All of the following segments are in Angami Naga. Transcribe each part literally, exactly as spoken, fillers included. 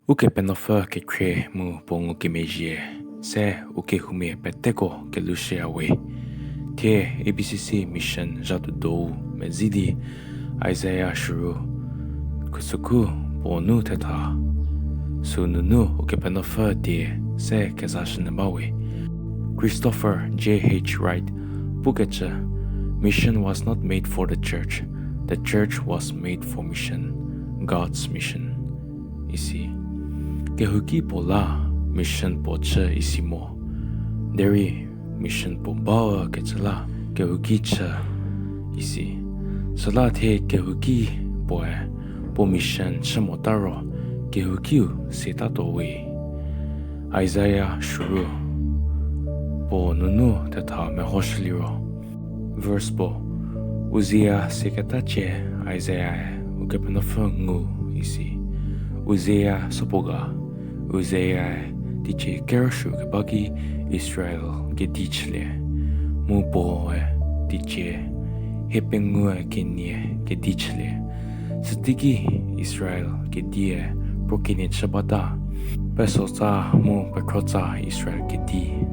Ukepenuopfü kekhrie mu puo ngukemezhie se u kehoumia peteko kelushüya we. Thie A B C C mission zha tuo dou mezi di Isaiah shürü khusükhu puo nu thetha, sünunu Ukepenuopfü die se kezashünyü ba we. Christopher J H Wright pukecü, Mission was not made for the church, the church was made for mission, God's mission, isi. Kehouki puo la mission puo chü isi mo. Derei mission puo baükecü la kehouki chü isi. Süla thie kehouki puoe puo mission chü mota ro kehoukiu siatatuo we. Isaiah shürü puo nunu thetha mehoshü liro. Verse puo, Uzia siaketa cie Isaiah-e Ukepenuopfü ngu isi. Uzia supuo ga? Uzia-e teicie kerüsuo keba ki Israel kedi chülie. Mu puoe teicie hiepengou kenie kedi chülie. Süteiki Israel kedie puo kenie chü bata, pesotsa mu pekhrotsa Israel kedi.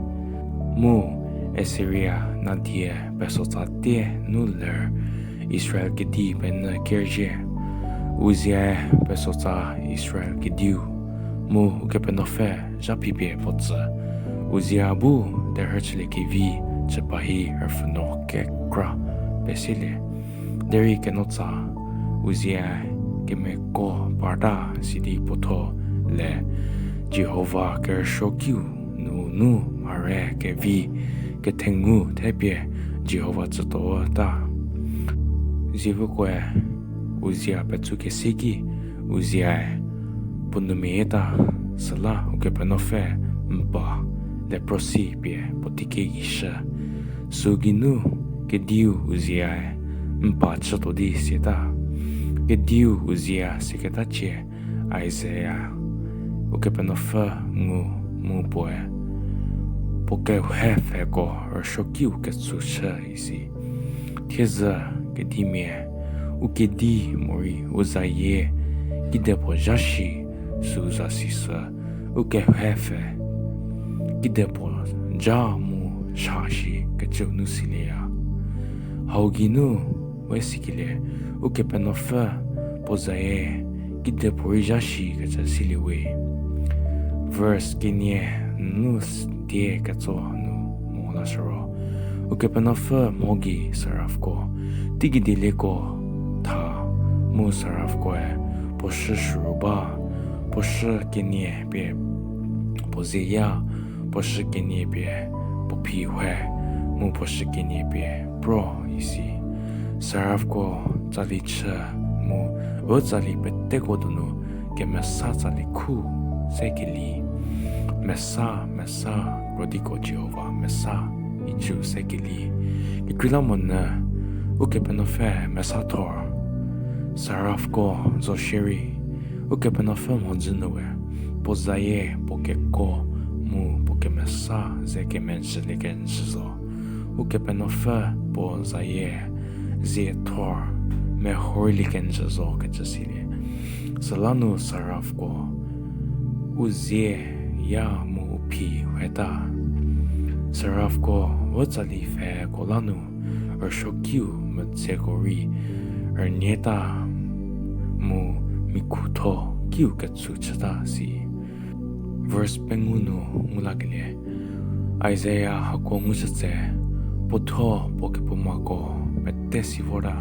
Mu Assyria nadie pesotsa tie nu ler Israel kedi penyü kerzhie. Uzia-e pesotsa Israel kediu, mu Ukepenuopfü zha phipie puo tsü. Uzia bu terhü chüliekevi chüpa hi rüpfhünuo kekra pesielie. Derei kenotsa Uzia kemeko parta sidi puotho le Jihova kerüsuokiu nunu mhare kevi kethengu thepie Jihova tsütuo ta. Zievükoe Uzia petsu kese ki Uzia-e puo nu meyie ta, süla Ukepenuopfü mpa leprosy pie puo teiki gei shü. Sü geinu kediu Uzia-e mpa chütuo di siata. Kediu Uzia siaketa cie Isaiah Ukepenuopfü ngu mu puoe puo kehou pfheko rüsuokiu ketsu chü isi. Thiezü kedimia u kedi morei u zayie kedipuo zha shi sü za sishü, u kehou pfhe kedipuo zha mu cha shi kecüu nu silieya. Hau geinu we sikelie Ukepenuopfü puo zayie kedipuorei zha shi kecü silie we. Verse kenie nu die ketso nu mo lashü ro, Ukepenuopfü mho gei seraphko, teigei dielieko tha, mu seraphkoe puo shü shürü ba, puo shü kenie pie puo zeya, puo shü kenie pie puo phi we, mu puo shü kenie pie pro isi. Seraphko tsali chü mu u tsali peteko donu kemesa tsali khu se keli. Mesa, mesa, krodiko Jihova mesa, icü se keli. Kekreilamonyü Ukepenuopfü mesa thor. Seraphko zo shierei Ukepenuopfü mhodzü nu we puo zayie puo keko mu puo kemesa ze kemezhülie kenjü zo. Ukepenuopfü puo zayie zie thor mehoreilie kenjü zo kecü silie. Süla nu seraphko u zie ya mu u phi weta. Seraphko u tsali pfheko la nu rüsuokiu metseko rei rünyeta mu mikhutho kiu ketsu chüta si. Verse pengou nu ngu lakelie, Isaiah hako ngushü tse, puotho puo kephoumako pete si vorta,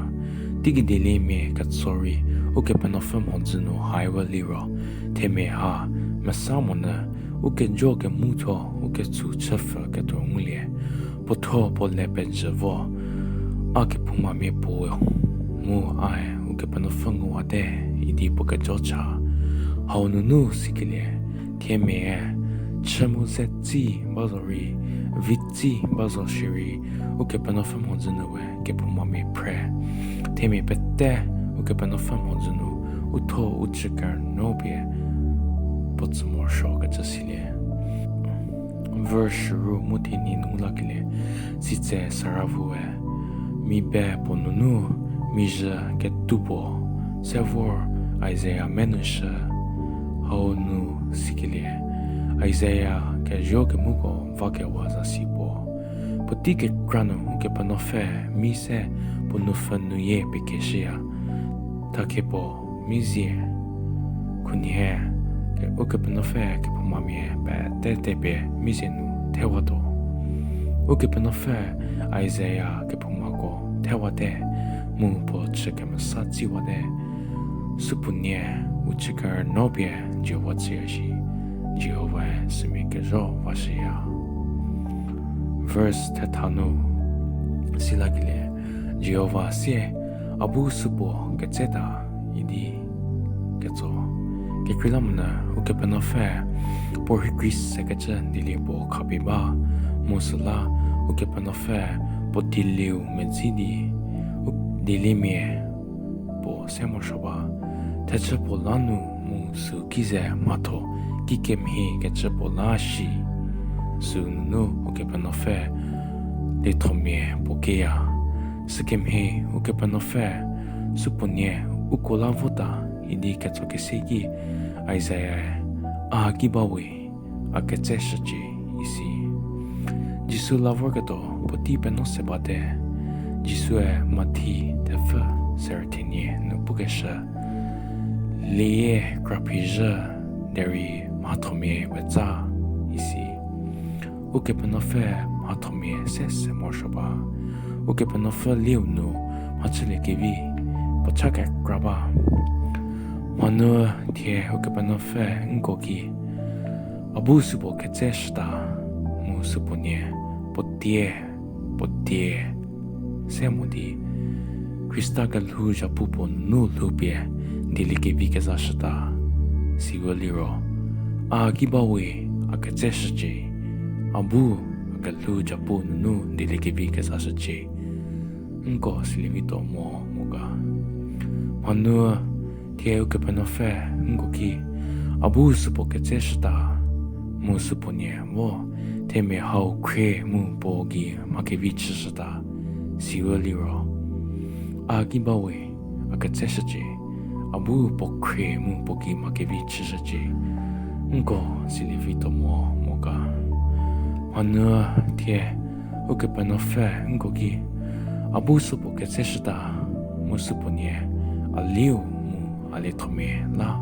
teigei dieliemia ketso rei Ukepenuopfü mhodzü nu hai we liro, themia ha mesa monyü u kejo kemutho u ketsu chüpfü ketuo ngulie. Puotho puo le pejü vo, a kephoumamia puo mu ae Ukepenuopfü nguwate idi puo kejo cha. Hau nunu sikelie, themia chü mu ze tsi ba zo rei, vi tsi ba zo shierei, Ukepenuopfü mhodzü nu we kephoumamia phre. Themia pete Ukepenuopfü mhodzü nu utho u chü kerno pie puo tsü morosuo kecü silie. Verse shürü mu thenie nu ngu lakelie, sitse seraphoue mi be puo nunu mizhü ketuo puo se vor Isaiah menushü. Hau nu sikelie, Isaia kezuo kemuko vakewa zasi puo. Puotei kekra nu Ukepenuopfü mi se puo nupfü nuyie pekeshüya. Thakhepuo mi zie khunhie, Ukepenuopfü kephoumamia pete tepie mi zie nu thewatuo. Ukepenuopfü Isaia kephoumako thewate, mu puo chü kemesa tsiwate. Supuonie u chü kerünuo pie Jihova chüya shi, Jihovae sümia kezho vashüya. Verse thetha nu silakelie, Jihova sie, a bu supuo ketseta idi ketso. Kekreilamonyü Ukepenuopfü puo rhikri sekecü dieliepuo khapie ba, mu süla Ukepenuopfü puo dielieu medzi di, u-, dieliemia puo se morosuo ba. Thechü puo la nu mu süu ki ze mhatho kikemhie kecü puo la shi. Süu nunu Ukepenuopfü liethomia puo kieya. Sükemhie Ukepenuopfü supuonie uko la vota idi ketso kese ki, Isaia-e, a ki bawe, a ketseshücie isi. Jisu la vorketuo puotei penuo se bate. Jisue Mathi thepfü serü thenie nu pukeshü, lieyie kraphiezhü, derei mhathomia wetsa isi. Ukepenuopfü mhathomia se se morosuo ba. Ukepenuopfü lieu nu mhachüliekevi puo cha kekra ba. Mhanu thie Ukepenuopfü nko ki, a bu supuo ketseshüta, mu supuonie puo die, puo die se mo di, Khrista kelhou zhapu puo nunu lhoupie dieliekevi kezashüta, siwe liro, a ki bawe, a ketseshücie, a bu a kelhou zhapu nunu dieliekevi kezashücie. Nko silievituo mo mo ga. Mhanu thie Ukepenuopfü nko ki, a bu supuo ketseshüta, mu supuonie vo themia hau khrie mu puo gei mha kevi chüshüta, siwe liro, a ki bawe, a ketseshücie, a bu puo khrie mu puo gei mha kevi chüshücie. Nko silievituo mo mo ga. Mhanu thie Ukepenuopfü nko ki, a bu supuo ketseshüta, mu supuonie a lieu mu a liethomia la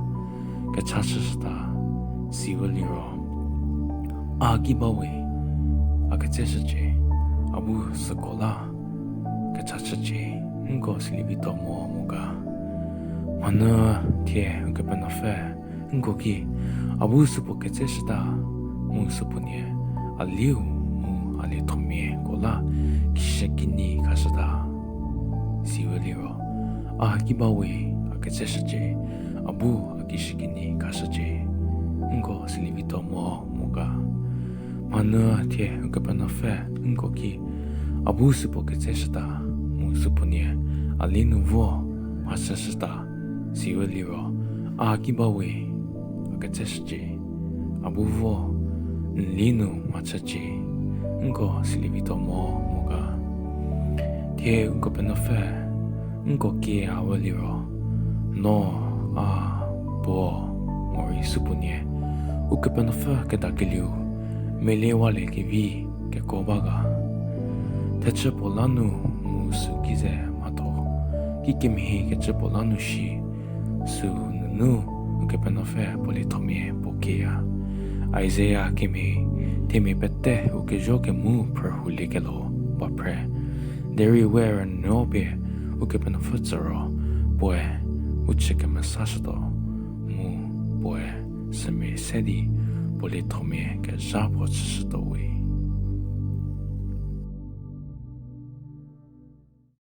kecha chüshüta, siwe liro, a ki bawe, a ketseshücie, a bu süko la kecha chücie. Nko silievituo mo mo ga. Mhanu thie Ukepenuopfü nko ki, a bu supuo ketseshüta, mu supuonie a lieu mu a liethomia ko la kishükinyi khashüta, siwe liro, a ki bawe, a ketseshücie, a bu a kishükinyi khashücie. Nko silievituo mo mo ga. Mhanu thie Ukepenuopfü nko ki, a bu supuo ketseshüta, mu supuonie a li nu vo mhachüshüta, siwe liro, a ki bawe, a ketseshücie, a bu vo n li nu mhachücie. Nko silievituo mo mo ga. Thie Ukepenuopfü nko ki a we liro, no, a, puo, morei supuonie Ukepenuopfü kedakelieu meliewalie kevi keko ba ga. Thechü puo la nu mu süu ki ze mhatho kikemhie kecü puo la nu shi, süu nunu Ukepenuopfü puo liethomia puo kieya. Isaia kemhie themia pete u kezho kemu phrühouliekelho ba phre. Derei we rünuo pie Ukepenuopfü tsü ro, puoe u chü kemesashütuo, mu puoe sümia se di puo liethomia kezha puo chüshütuo we.